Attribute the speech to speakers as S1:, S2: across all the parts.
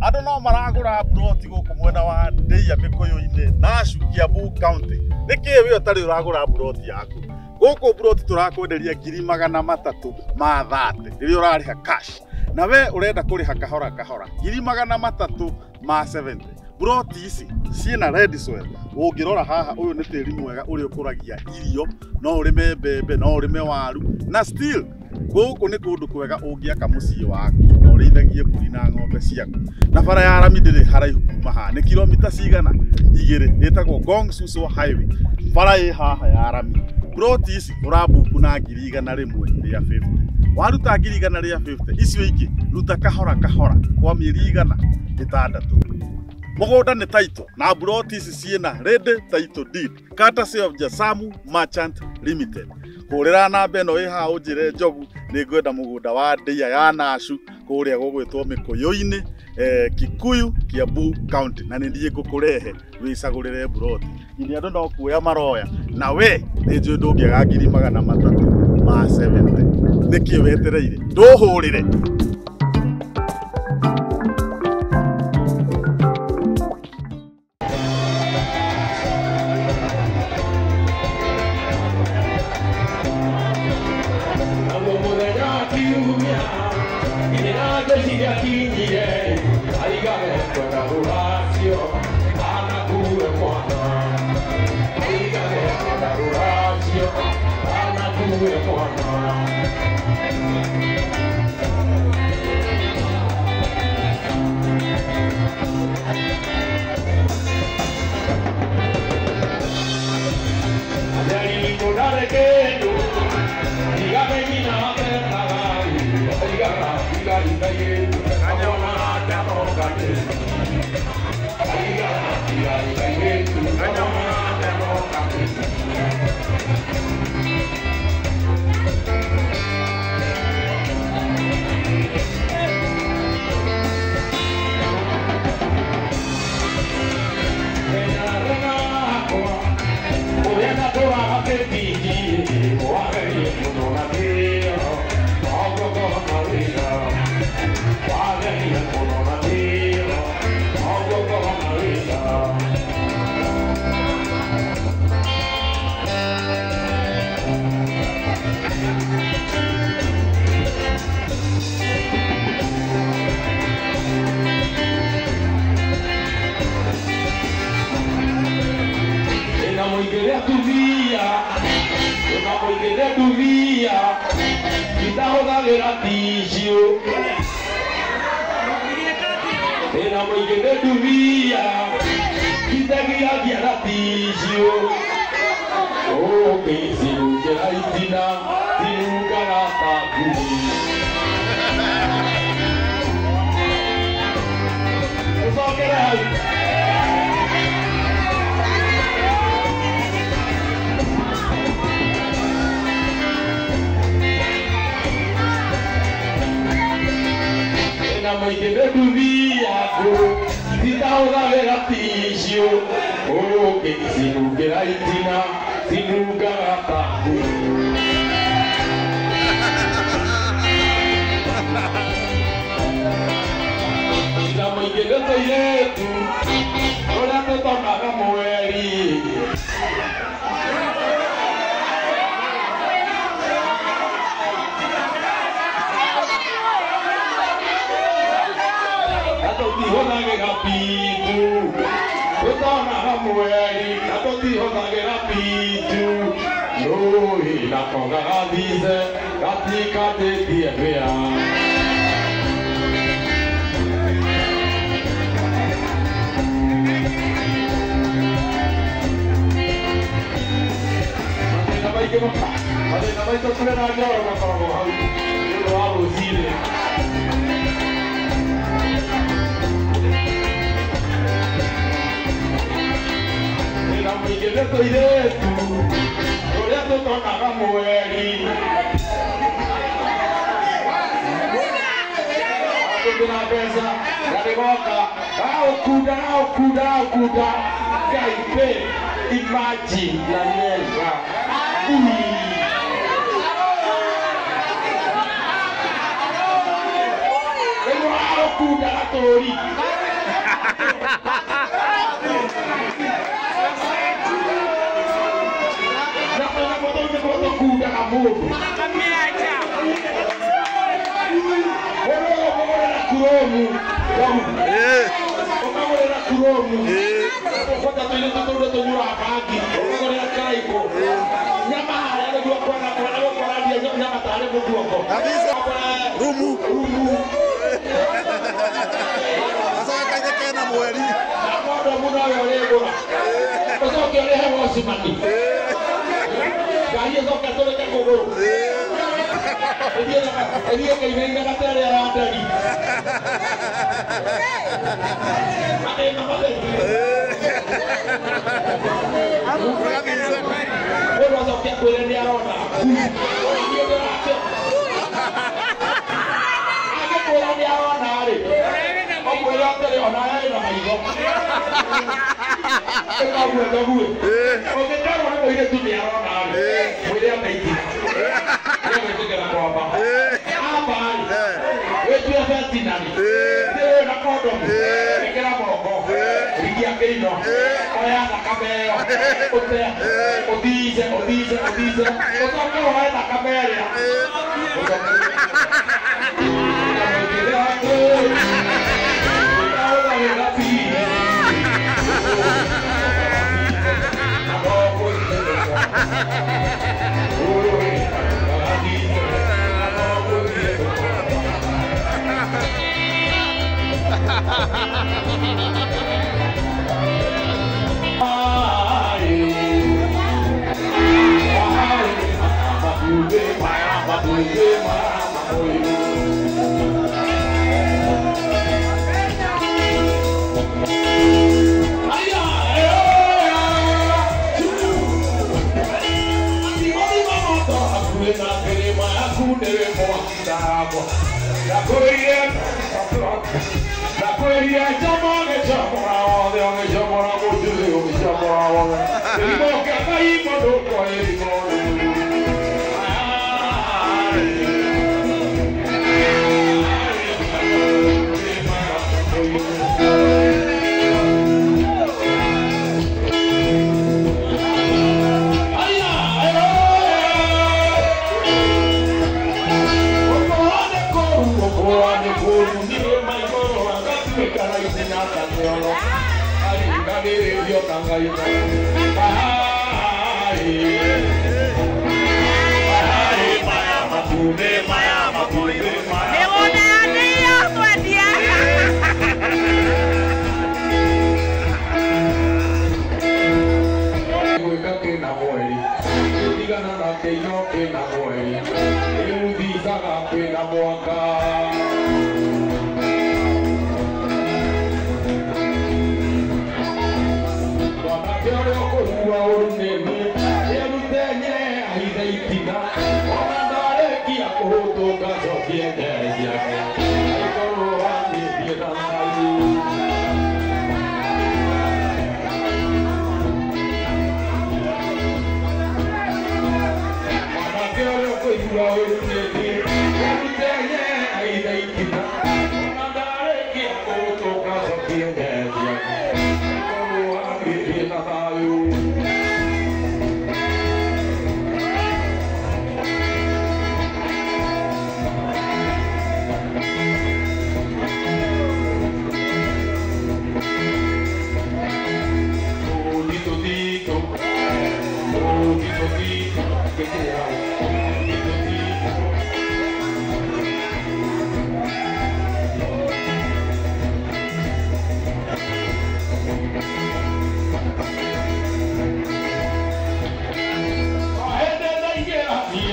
S1: Andå no maragå mburoti gå kå mwena wa Ndeia Mikuyu-inĩ Nashu Kiambu County. Nĩkĩ we ũtarĩ ũragũra mburoti yaku? Gũkũ mburoti tũrakwenderia 330,000 rĩrĩa ũrarĩha cash, na we ũrenda kũrĩha kahora kahora 370,000. Mburoti ici ciĩna red soil. Ũngĩrora haha, ũyũ nĩ tĩri mwega ũrĩa ũkũragia irio, no ũrĩme mbembe, no ũrĩme waru, na still gũkũ nĩ kũndũ kwega ũngĩaka mũciĩ waku na ũrĩithagie mbũri na ng'ombe ciaku. Na bara ya rami ndĩrĩ haraihu kuma haha, nĩ kilomita cigana igĩrĩ, ĩtagwo Ngong Suswa Highway. Bara ĩ haha ya rami. Ploti ici ũrambuku na 150,000. Waruta 150,000 icio ingĩ ruta kahora kahora kwa mĩeri 600. Mũgũnda nĩ title na mburoti ici ciĩna ready title deed courtesy of Jasamu Merchant Limited. Hũrĩra namba ĩno ĩ haha ũnjĩre Njogu nĩ ngwenda mũgũnda wa Ndeia ya Nashu kũrĩa gũgwĩtwo Mĩkũyũ-inĩ, Kikuyu, Kiambu County, na nĩ niĩ ngũkũrehe wĩcagũrĩre mburoti. Nginya andũ no kuoya maroya, na we nĩ njũĩ ndũngĩaga 370,000. Nĩkĩ wetereire? Ndũhũrĩre.
S2: Maingĩ mathĩna maitũ tũrĩ na njoro makoragwo hau nĩ ũndũ wa rũcinĩ. Thĩna mũingĩ nĩ tũirĩtu tũrĩa tũtonaga mweri. Tũngĩna mbeca na nĩgoka gaũkunda gaũkunda gaũkunda Ngai pĩ imagine na never. Rĩu ũraũkunda gatũri. Na tũnyamũ tũu nĩguo tũkundaga mũndũ. Mũndũ ũkũgũrĩra kuromu. Ũkagũrĩra kuromu. Ũkwenda tũirĩtu tũu nĩ tũnyuaga bangi. Ũkagũrĩra karaibũ. Nyama harĩa nĩguo kwenda kwenda gũkorandia nyama tarĩ mũguongo.
S1: Kabisa. Rumu.
S2: Rumu.
S1: Sasa kaje kena mweri.
S2: Na kondomu nowe ũrĩgũra. Ũcoke ũrĩhe wocimani. Ngari ĩcoke ĩtũrĩke kũgũrũ. Ĩthiĩ ĩkainainaga ta ĩrĩa ya nderi. Mathĩna matheri.
S1: Kabisa.
S2: Mũndũ acoke akwĩre nĩ arona. Niĩ ndĩrakĩona. Angĩkwĩra nĩ arona rĩ, ũmwĩre atĩrĩ ona ena maitho. Ĩka ũguo thoguo. Ũngĩkerwo nĩ mũirĩtu nĩ arona rĩ, mwĩre ateithie. Nĩegwĩtĩkĩra kwamba. Amba rĩ, wĩtue veterinary. Thiĩ na kondomu. Ĩkĩra moko. Rigia kĩino. Oya thakame ĩyo. Ũte. Ũthiice, ũthiice, ũthiice. Ũcoke woe thakame ĩrĩa. Ũcoke. Ũkamwĩkĩre atĩ. Ũkaũgagĩra pi.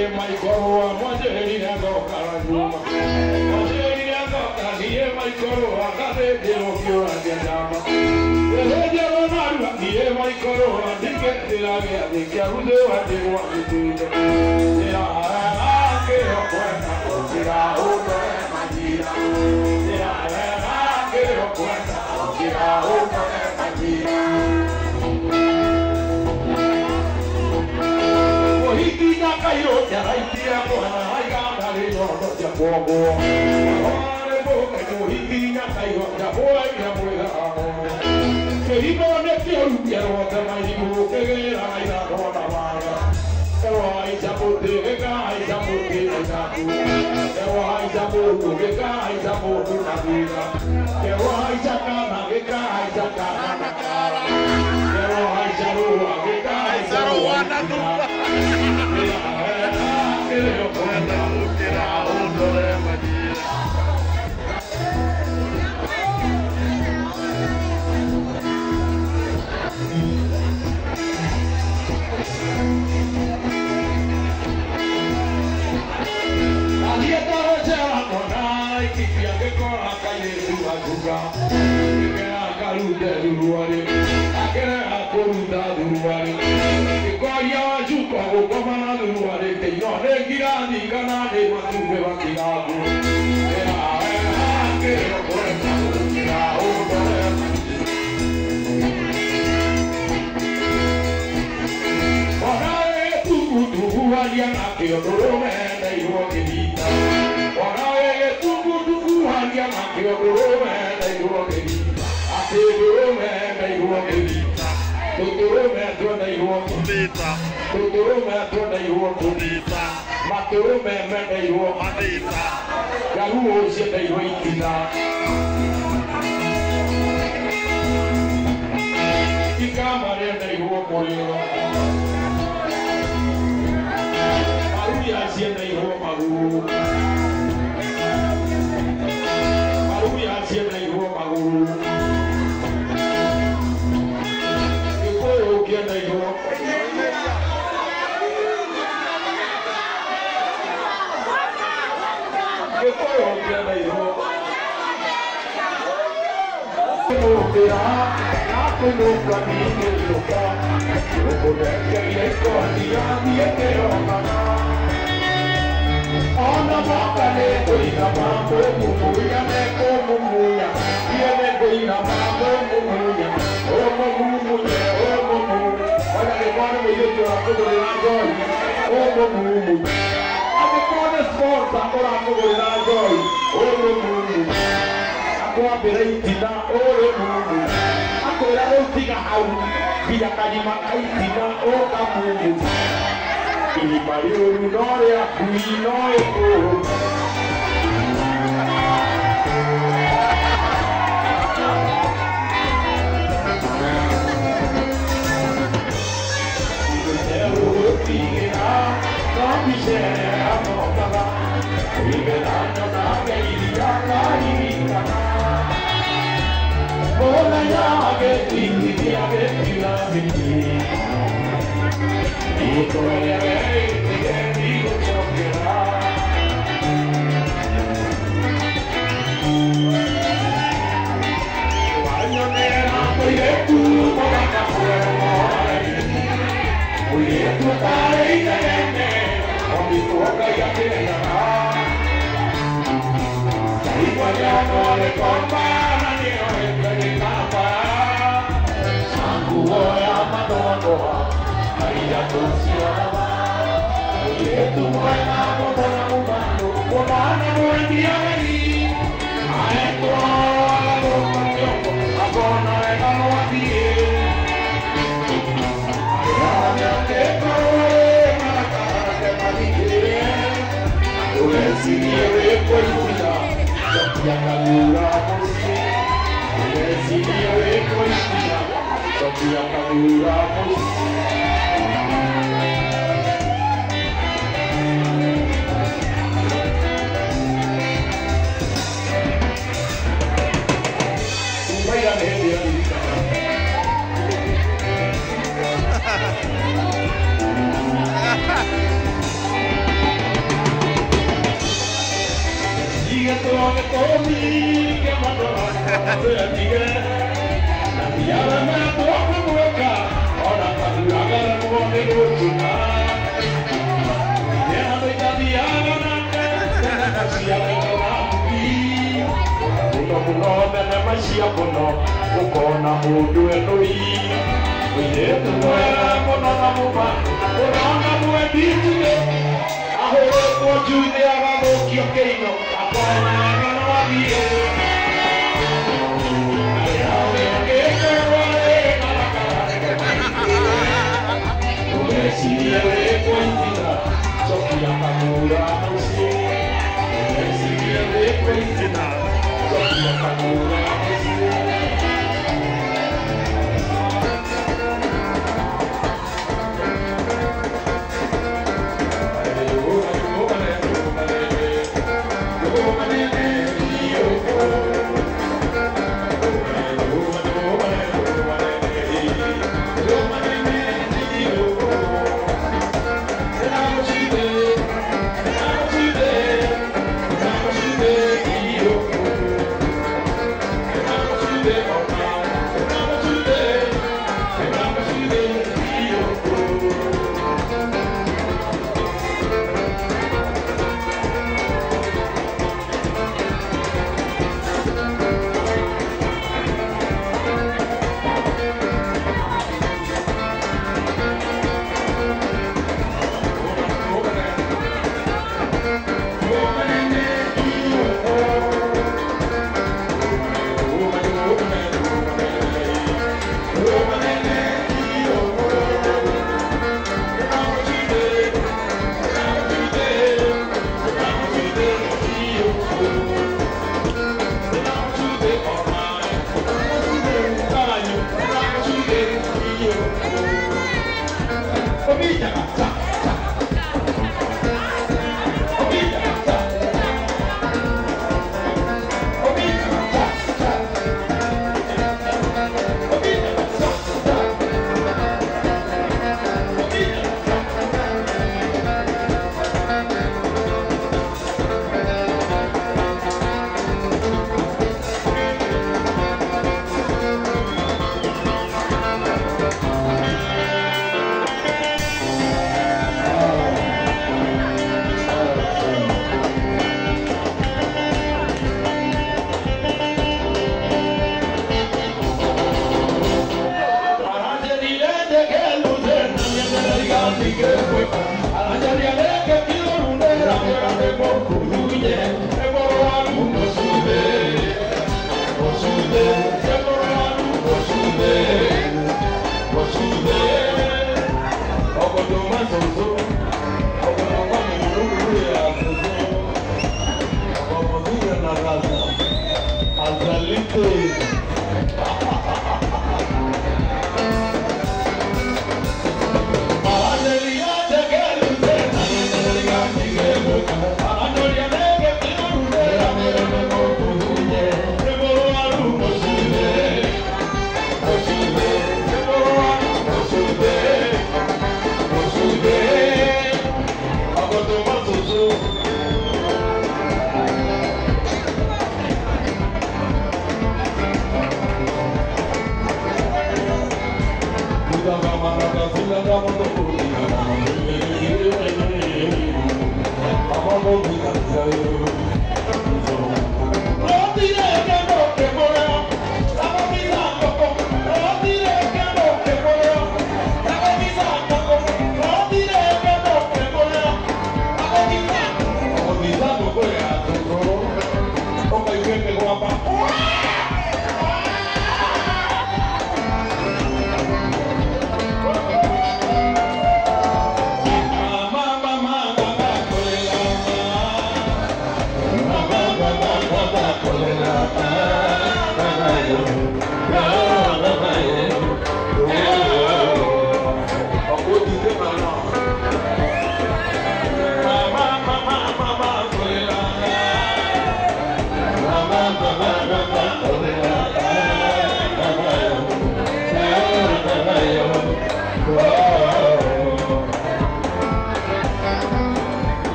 S2: Niĩ maikorwo mwanjĩrĩire ngoka nyuma. Mwanjĩrĩire ngoka niĩ maikorwo ngathĩnjĩrwo kĩũragia nyama. Gĩthĩnjĩrwo narua niĩ maikorwo ndingĩtĩra gĩathĩ kĩa guthĩwa ndĩgwa gĩtĩte. Ndĩrarera kĩro kwenda gũkĩra ũndore manjira. Ndĩrarera kĩro kwenda gũkĩra ũndore manjira. Mũhiki kairũ nĩaraitire mwana aigana rĩnyondo cia kuongwo. Warĩ mũke mũhiki nyakairũ nĩamũraire mwĩhano. Kĩhiko nĩ kĩũru kĩerwo mairigũ kĩgĩra ithatho na waga. Kerwo haica mũtĩ gĩkahaica mũtĩ na ithatũ. Kerwo haica mũndũ gĩkahaica mũndũ na thutha. Kerwo haica kana gĩkahaica kana na kara. Kerwo haica rũa gĩkahaica rũa na thutha.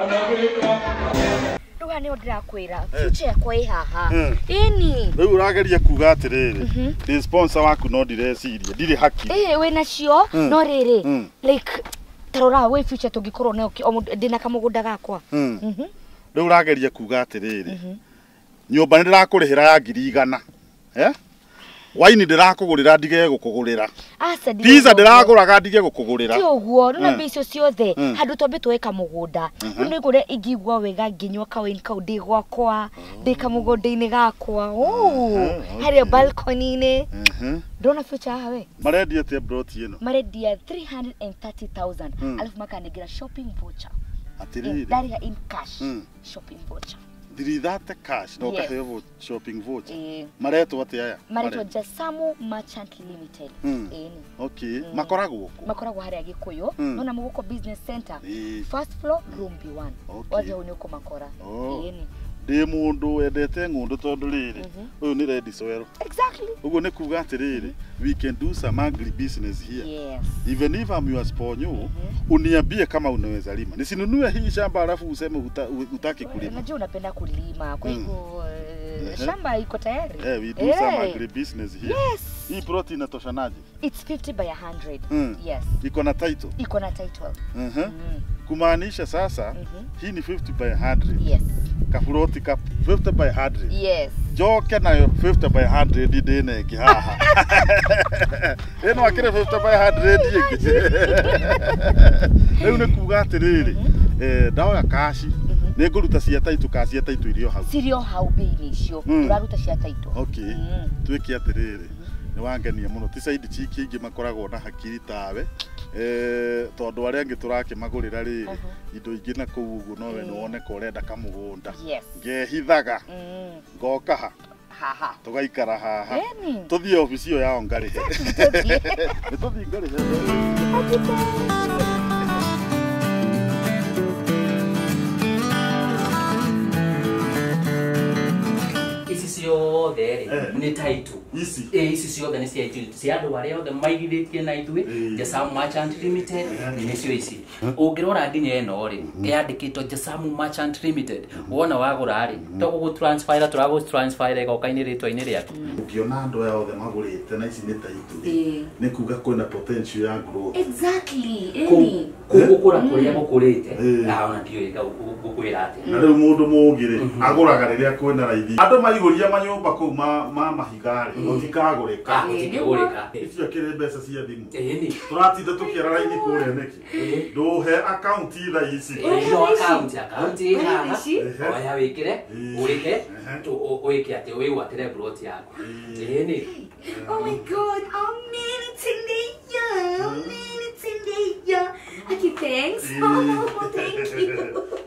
S2: Anaweka.
S3: Rĩu nĩho ndĩrakwĩra future yakwa ĩ haha. Ĩni.
S1: Rĩu ũrageria kuga atĩrĩrĩ, ndĩ sponsor waku no ndireciria, ndirĩ haki.
S3: Ĩ wĩna cio no rĩrĩ like tarora wĩ future tũngĩkorwo nayo ndĩna kamũgũnda gakwa.
S1: Rĩu ũrageria kuga atĩrĩrĩ, nyũmba nĩ ndĩrakũrĩhĩra ya 100,000. Eh? Waini ndĩrakũgũrĩra ndige gũkũgũrĩra. Pizza ndĩragũraga ndige gũkũgũrĩra.
S3: Ti ũguo, nĩ mbia icio ciothe handũ twambe tuoe kamũgũnda. Rĩu nĩ ngũrĩa ingĩigua wega ngĩnyua kawaini kau ndĩ gwakwa, ndĩ kamũgũnda-inĩ gakwa. Harĩa balcony-inĩ. Ndona future haha we.
S1: Marendia atĩa plot ĩno?
S3: Marendia 330,000 alafu makanengera shopping voucher.
S1: Atĩrĩrĩ.
S3: Ndarĩha in cash. Shopping voucher.
S1: 330 cash na ũkaheo shopping voucher. Maretwo atĩa aya?
S3: Maretwo Jasamu Merchant Limited.
S1: Okay. Makoragwo kũ?
S3: Makoragwo harĩa Gĩkũyũ, nona Mũgũkũ Business Center. First floor room B1. Wathiĩ hau nĩ ũkũmakora.
S1: Ndĩ mũndũ wendete ng'ũndũ tondũ rĩrĩ, ũyũ nĩ red soil.
S3: Exactly.
S1: Ũguo nĩ kuga atĩrĩrĩ, we can do some agri business here.
S3: Yes.
S1: Even if I'm your sponyo, uniambie kama unaweza lima. Nisinunue hii shamba alafu useme hutaki kulima.
S3: Unajua unapenda kulima, kwa hivyo shamba iko tayari.
S1: We do some agri business here.
S3: Yes.
S1: Hii plot inatoshanaje?
S3: It's 50 by 100. Yes.
S1: Iko na title?
S3: Iko na title.
S1: Kumaanisha sasa hii ni 50 by 100.
S3: Yes.
S1: Kafuroti ka 50 by 100.
S3: Yes.
S1: Njoke nayo 50 by 100 ndĩna ĩngĩ haha. Ĩno akĩrĩ 50 by 100 ĩngĩ. Rĩu nĩ kuga atĩrĩrĩ, ndaoya kaci nĩ ngũruta cia taitũ ka cia taitũ irio hau.
S3: Cirio hau bei-inĩ icio, ũraruta cia taitũ.
S1: Okay. Twĩke atĩrĩrĩ, nĩ wangenia mũno. Ti side chick ingĩ makoragwo na hakiri tawe. Tondũ arĩa angĩ tũrakĩmagũrĩra rĩrĩ indo ingĩ na kũu ũguo nowe nĩ woneka ũrenda kamũgũnda. Ngehithaga ngoka ha
S3: haha
S1: tũgaikara haha tũthiĩ obici ĩyo yao ngarĩhe. Nĩ tũthiĩ ngarĩhe.
S4: Ici ciothe rĩ nĩ title.
S1: Ici
S4: ici ciothe nĩ cia title cia andũ arĩa othe maigithĩtie na ithuĩ Jasamu Merchant Limited nĩcio ici. Ũngĩrora nginya ĩno rĩ yandĩkĩtwo Jasamu Merchant Limited. Wona wagũra rĩ to gũgũ transfer tũragũ transfer ĩgoka-inĩ rĩtwa-inĩ rĩaku.
S1: Ũngĩona andũ aya othe magũrĩte na ici nĩ title nĩ kuga kwĩna potential ya growth.
S3: Exactly.
S4: Kũu gũkũra kũrĩa gũkũrĩte ona ndiũĩ gũkwĩra atĩa.
S1: Na rĩu mũndũ mũũgĩ rĩ agũraga rĩrĩa kwĩna raithi. Andũ maihũria manyũmba kũu ma mahiga rĩ gũtikagũrĩka.
S4: Gũtikĩgũrĩka.
S1: Icio kĩrĩ mbeca cia thimũ. Tũratinda tũkĩara raini kũrĩa nĩkĩ? Ndũhe akaunti thaa ici.
S4: No akaunti ĩ haha. Oya wĩkĩre ũrĩhe wĩke atĩ wĩgwatĩre plot yaku. Ĩni.
S3: Oh my God, Okay, thanks. Oh, thank you.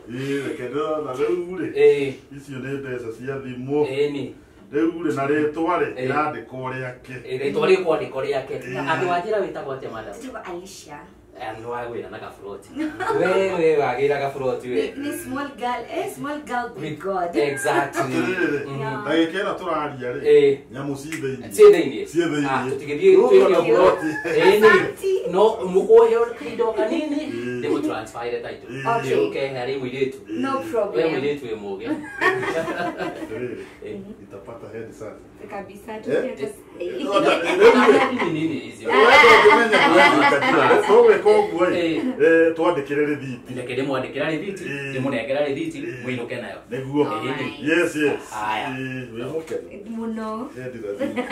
S1: Reke ndĩrona rĩu rĩ icio nĩ mbeca cia thimũ.
S4: Ĩni.
S1: Rĩu rĩ na rĩtwa rĩ rĩrandĩkwo rĩake.
S4: Rĩtwa rĩkwandĩkwo rĩake. Andũ a njĩra wĩtagwo atĩa madam?
S3: Njĩtagwo Alicia.
S4: Nĩ wagwĩra na gaburoti. We wagĩra gaburoti we.
S3: Ni small girl, small girl big God.
S4: Exactly.
S1: Atĩrĩrĩ, ndagĩka ĩno tũraria rĩ, nyamũ ci thĩinĩ.
S4: Ciĩ thĩinĩ.
S1: Ciĩ thĩinĩ.
S4: Tũtigĩthiĩ twĩke ũguo. Ĩni. No mũkũheo kahinda o kanini ndĩmũ transfer title. Yũke harĩ mũirĩtu.
S3: No problem.
S4: We mũirĩtu wĩ mũũgĩ.
S1: Atĩrĩrĩ, itapata head sana.
S3: Kabisa.
S4: Nini hizi?
S1: Tũgwĩka ũguo ĩ, twandĩkĩre rĩthiti.
S4: Reke ndĩmwandĩkĩra rĩthiti, ndĩmũnengera rĩthiti, mũinũke nayo.
S1: Nĩguo. Yes, yes.
S4: Haya.
S1: Wĩ mũkenu?
S3: Mũno.
S1: Head thathimũ.